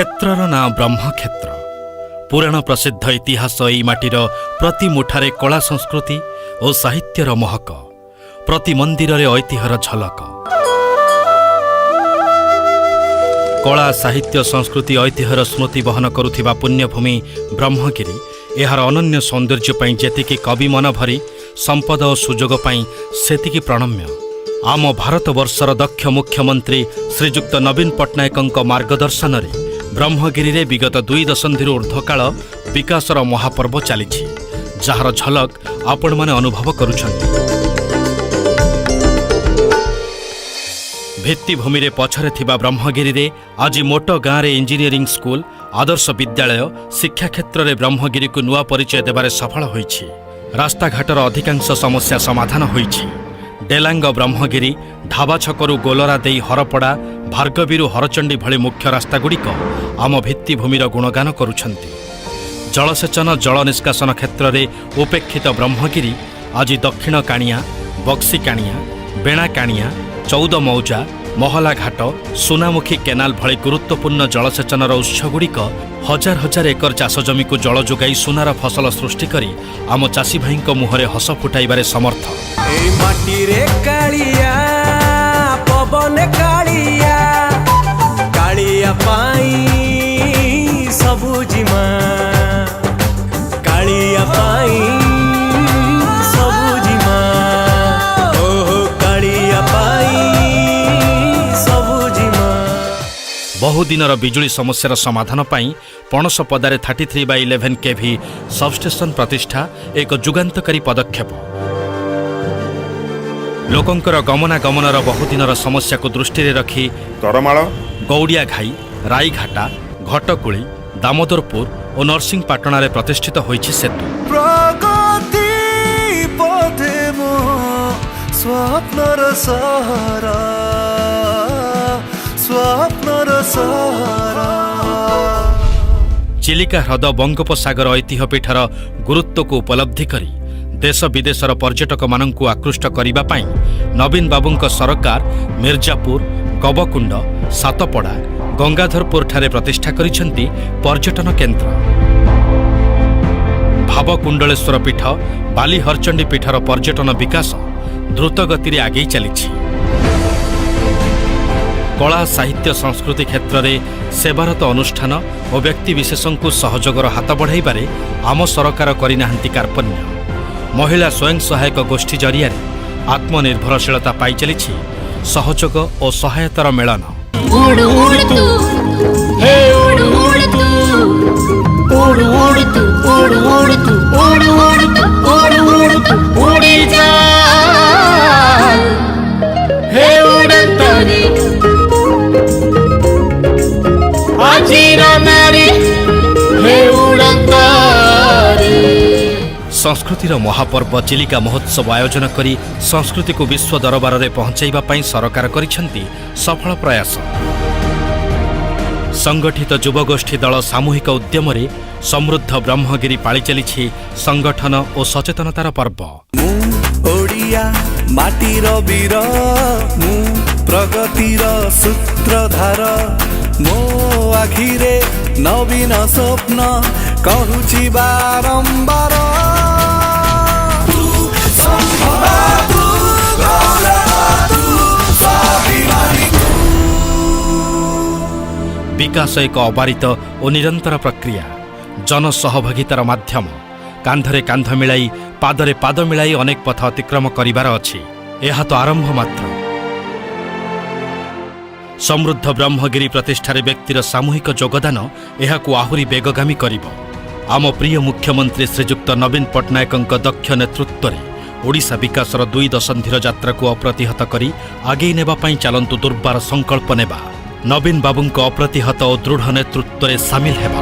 କ୍ଷେତ୍ରର ନାଁ ବ୍ରହ୍ମକ୍ଷେତ୍ର। ପୁରାଣ ପ୍ରସିଦ୍ଧ ଇତିହାସ ଏଇ ମାଟିର ପ୍ରତି ମୁଠାରେ କଳା, ସଂସ୍କୃତି ଓ ସାହିତ୍ୟର ମହକ। ପ୍ରତି ମନ୍ଦିରରେ ଐତିହ୍ୟର ଝଲକ। କଳା, ସାହିତ୍ୟ, ସଂସ୍କୃତି, ଐତିହ୍ୟର ସ୍ମୃତି ବହନ କରୁଥିବା ପୁଣ୍ୟଭୂମି ବ୍ରହ୍ମଗିରି ଏହାର ଅନନ୍ୟ ସୌନ୍ଦର୍ଯ୍ୟ ପାଇଁ ଯେତିକି କବି ମନ ଭରି, ସମ୍ପଦ ଓ ସୁଯୋଗ ପାଇଁ ସେତିକି ପ୍ରଣମ୍ୟ। ଆମ ଭାରତବର୍ଷର ଦକ୍ଷ ମୁଖ୍ୟମନ୍ତ୍ରୀ ଶ୍ରୀଯୁକ୍ତ ନବୀନ ପଟ୍ଟନାୟକଙ୍କ ମାର୍ଗଦର୍ଶନରେ ବ୍ରହ୍ମଗିରିରେ ବିଗତ 2 ଦଶନ୍ଧିରୁ ଊର୍ଦ୍ଧ୍ୱକାଳ ବିକାଶର ମହାପର୍ବ ଚାଲିଛି, ଯାହାର ଝଲକ ଆପଣମାନେ ଅନୁଭବ କରୁଛନ୍ତି। ଭିତ୍ତିଭୂମିରେ ପଛରେ ଥିବା ବ୍ରହ୍ମଗିରିରେ ଆଜି ମୋଟ ଗାଁରେ ଇଞ୍ଜିନିୟରିଂ ସ୍କୁଲ, ଆଦର୍ଶ ବିଦ୍ୟାଳୟ ଶିକ୍ଷା କ୍ଷେତ୍ରରେ ବ୍ରହ୍ମଗିରିକୁ ନୂଆ ପରିଚୟ ଦେବାରେ ସଫଳ ହୋଇଛି। ରାସ୍ତାଘାଟର ଅଧିକାଂଶ ସମସ୍ୟା ସମାଧାନ ହୋଇଛି। ଡେଲାଙ୍ଗ ବ୍ରହ୍ମଗିରି, ଢାବା ଛକରୁ ଗୋଲରା ଦେଇ ହରପଡ଼ା, ଭାର୍ଗବୀରୁ ହରଚଣ୍ଡୀ ଭଳି ମୁଖ୍ୟ ରାସ୍ତାଗୁଡ଼ିକ ଆମ ଭିତ୍ତିଭୂମିର ଗୁଣଗାନ କରୁଛନ୍ତି। ଜଳସେଚନ, ଜଳ ନିଷ୍କାସନ କ୍ଷେତ୍ରରେ ଉପେକ୍ଷିତ ବ୍ରହ୍ମଗିରି ଆଜି ଦକ୍ଷିଣ କାଣିଆ, ବକ୍ସି କାଣିଆ, ବେଣା କାଣିଆ, 14 ମୌଜା, ମହଲାଘାଟ, ସୁନାମୁଖୀ କେନାଲ ଭଳି ଗୁରୁତ୍ୱପୂର୍ଣ୍ଣ ଜଳସେଚନର ଉତ୍ସଗୁଡ଼ିକ ହଜାର ହଜାର ଏକର ଚାଷ ଜମିକୁ ଜଳ ଯୋଗାଇ ସୁନାର ଫସଲ ସୃଷ୍ଟି କରି ଆମ ଚାଷୀ ଭାଇଙ୍କ ମୁହଁରେ ହସ ଫୁଟାଇବାରେ ସମର୍ଥ। ଏଇ ମାଟିରେ କାଳିଆ, ପବନ କାଳିଆ, କାଳିଆ ପାଇଁ ସବୁଜିମା, କାଳିଆ ପାଇଁ ସବୁଜିମା, ଓହୋ, କାଳିଆ ପାଇଁ ସବୁଜିମା। ବହୁଦିନର ବିଜୁଳି ସମସ୍ୟାର ସମାଧାନ ପାଇଁ ପଣସପଦାରେ 33/11 କେଭି ସବଷ୍ଟେସନ ପ୍ରତିଷ୍ଠା ଏକ ଯୁଗାନ୍ତକାରୀ ପଦକ୍ଷେପ। ଲୋକଙ୍କର ଗମନାଗମନର ବହୁଦିନର ସମସ୍ୟାକୁ ଦୃଷ୍ଟିରେ ରଖି ତରମାଳ, ଗୌଡ଼ିଆ ଘାଇ, ରାଇଘାଟା, ଘଟକୁଳି, ଦାମୋଦରପୁର ଓ ନରସିଂହପାଟଣାରେ ପ୍ରତିଷ୍ଠିତ ହୋଇଛି ସେତୁ। ପ୍ରଗତି ପଥେ ମୋ ସ୍ୱପ୍ନର ସହର, ସ୍ୱପ୍ନର ସହର। ଚିଲିକା ହ୍ରଦ, ବଙ୍ଗୋପସାଗର ଐତିହ୍ୟ ପୀଠର ଗୁରୁତ୍ୱକୁ ଉପଲବ୍ଧି କରି ଦେଶ ବିଦେଶର ପର୍ଯ୍ୟଟକମାନଙ୍କୁ ଆକୃଷ୍ଟ କରିବା ପାଇଁ ନବୀନ ବାବୁଙ୍କ ସରକାର ମିର୍ଜାପୁର, ଗବକୁଣ୍ଡ, ସାତପଡ଼ା, ଗଙ୍ଗାଧରପୁରଠାରେ ପ୍ରତିଷ୍ଠା କରିଛନ୍ତି ପର୍ଯ୍ୟଟନ କେନ୍ଦ୍ର। ଭାବକୁଣ୍ଡଳେଶ୍ୱର ପୀଠ, ବାଲିହରଚଣ୍ଡୀ ପୀଠର ପର୍ଯ୍ୟଟନ ବିକାଶ ଦ୍ରୁତ ଗତିରେ ଆଗେଇ ଚାଲିଛି। କଳା, ସାହିତ୍ୟ, ସଂସ୍କୃତି କ୍ଷେତ୍ରରେ ସେବାରତ ଅନୁଷ୍ଠାନ ଓ ବ୍ୟକ୍ତିବିଶେଷଙ୍କୁ ସହଯୋଗର ହାତ ବଢ଼ାଇବାରେ ଆମ ସରକାର କରିନାହାନ୍ତି କାର୍ପଣ୍ୟ। ମହିଳା ସ୍ୱୟଂ ସହାୟକ ଗୋଷ୍ଠୀ ଜରିଆରେ ଆତ୍ମନିର୍ଭରଶୀଳତା ପାଇଚାଲିଛି ସହଯୋଗ ଓ ସହାୟତାର ମେଳନ। ଉଡୁ ଉଡୁ ତୁ, ହେ ଉଡୁ ଉଡୁ ତୁ, ଉଡୁ ଉଡୁ ତୁ, ଉଡୁ ଉଡୁ ତୁ, ଉଡୁ ଉଡୁ ତୁ, ଉଡୁ ଉଡୁ ତୁ, ଉଡି ଯା ହେ ଉଡନ୍ତାରୀ, ଆଜିର ନାରୀ, ହେ ଉଡନ୍ତାରୀ। ସଂସ୍କୃତିର ମହାପର୍ବ ଚିଲିକା ମହୋତ୍ସବ ଆୟୋଜନ କରି ସଂସ୍କୃତିକୁ ବିଶ୍ୱ ଦରବାରରେ ପହଞ୍ଚାଇବା ପାଇଁ ସରକାର କରିଛନ୍ତି ସଫଳ ପ୍ରୟାସ। ସଂଗଠିତ ଯୁବଗୋଷ୍ଠୀ ଦଳ ସାମୂହିକ ଉଦ୍ୟମରେ ସମୃଦ୍ଧ ବ୍ରହ୍ମଗିରି ପାଳି ଚାଲିଛି ସଂଗଠନ ଓ ସଚେତନତାର ପର୍ବ। ମୁଁ ଓଡ଼ିଆ ମାଟିର ବୀର, ମୁଁ ପ୍ରଗତିର ସୂତ୍ରଧାର। ମୋ ଆଖିରେ ନବୀନ ସ୍ୱପ୍ନ କହୁଛି ବାରମ୍ବାର। ତୁ ସମ୍ଭବ, ତୁ ଗୌରବ, ତୁ ସ୍ୱାଭିମାନୀ ତୁ। ବିକାଶ ଏକ ଅବାରିତ ଓ ନିରନ୍ତର ପ୍ରକ୍ରିୟା, ଜନସହଭାଗିତାର ମାଧ୍ୟମ। କାନ୍ଧରେ କାନ୍ଧ ମିଳାଇ, ପାଦରେ ପାଦ ମିଳାଇ ଅନେକ ପଥ ଅତିକ୍ରମ କରିବାର ଅଛି। ଏହା ତ ଆରମ୍ଭ ମାତ୍ର। ସମୃଦ୍ଧ ବ୍ରହ୍ମଗିରି ପ୍ରତିଷ୍ଠାରେ ବ୍ୟକ୍ତିର ସାମୂହିକ ଯୋଗଦାନ ଏହାକୁ ଆହୁରି ବେଗଗାମୀ କରିବ। ଆମ ପ୍ରିୟ ମୁଖ୍ୟମନ୍ତ୍ରୀ ଶ୍ରୀଯୁକ୍ତ ନବୀନ ପଟ୍ଟନାୟକଙ୍କ ଦକ୍ଷ ନେତୃତ୍ୱରେ ଓଡ଼ିଶା ବିକାଶର 2 ଦଶନ୍ଧିର ଯାତ୍ରାକୁ ଅପ୍ରତିହତ କରି ଆଗେଇ ନେବା ପାଇଁ ଚାଲନ୍ତୁ ଦୁର୍ବାର ସଂକଳ୍ପ ନେବା। ନବୀନ ବାବୁଙ୍କ ଅପ୍ରତିହତ ଓ ଦୃଢ଼ ନେତୃତ୍ୱରେ ସାମିଲ ହେବା।